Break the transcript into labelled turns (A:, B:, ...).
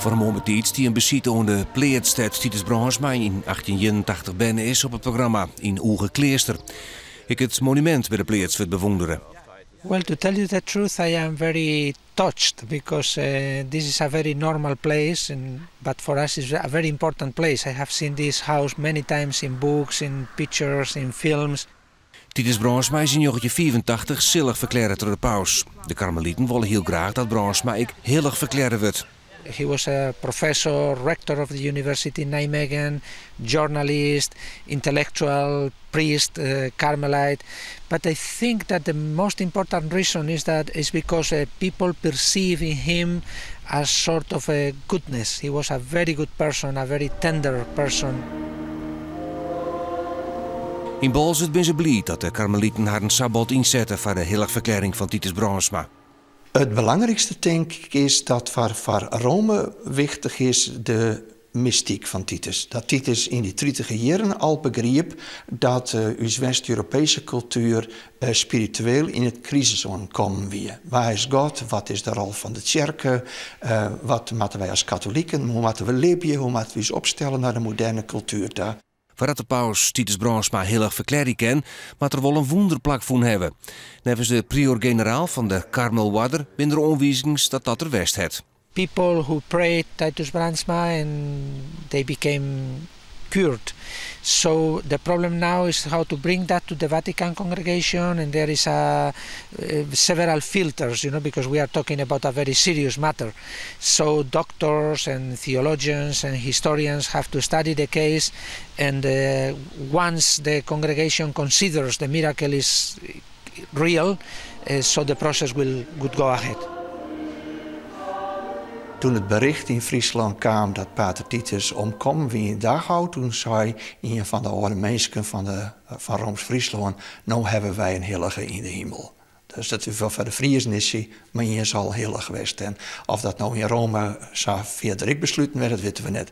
A: Foar de moarn betiid stie in besite oan de pleats dêr't Titus Brandsma yn 1881 berne is op it programma yn Oegekleaster. Ek it monumint by de pleats wurdt bewûndere.
B: Well, to tell you the truth, I am very touched because this is a very normal place, and, but for us it's a very important place. I have seen this house many times in books, in pictures, in films.
A: Titus Brandsma is yn 1985 sillich ferklearre troch de paus. De Karmeliten wolle hiel graach dat Brandsma ek hillich ferklearre wurdt.
B: He was a professor, rector of the university in Nijmegen, journalist, intellectual, priest, Carmelite. But I think that the most important reason is that is because people perceive in him a sort of a goodness. He was a very good person, a very tender person.
A: Yn Boalsert binne se bliid dat de Karmeliten harren sa bot ynsette foar de hillichferklearring fan Titus Brandsma.
C: It belangrykste tink ik is dat foar Rome wichtich is de mystyk fan Titus. Dat Titus yn dy tritiger jierren al begriep dat ús West-Europeeske kultuer spiritueel yn in krisis oan it kommen wie. Wa is God? Wat is de rol fan de tsjerke? Wat moatte wy as katoliken? Hoe moatte we libje? Hoe moatte we ús opstelle nei de moderne kultuer ta?
A: Foardat de paus Titus Brandsma hillich ferklearje kin, moat der wol in wûnder plakfûn hawwe. Neffens de prior-generaal fan de Karmeloarder binne der oanwizings dat dat der west hat.
B: People who prayed Titus Brandsma and they became cured. So the problem now is how to bring that to the Vatican congregation, and there is a several filters, because we are talking about a very serious matter. So doctors and theologians and historians have to study the case, and once the congregation considers the miracle is real, so the process will would go ahead.
C: Doe't it berjocht yn Fryslân kaam dat Pater Titus omkommen wie yn Dachau, doe sei ien fan de âlde minsken fan Rooms Fryslân: "No hawwe wy in hillige yn de himel." Dus dat is foar de Friezen is hy mar iens al hillich west. En oft dat no yn Rome sa fierder ek besluten wurdt, dat witte we net.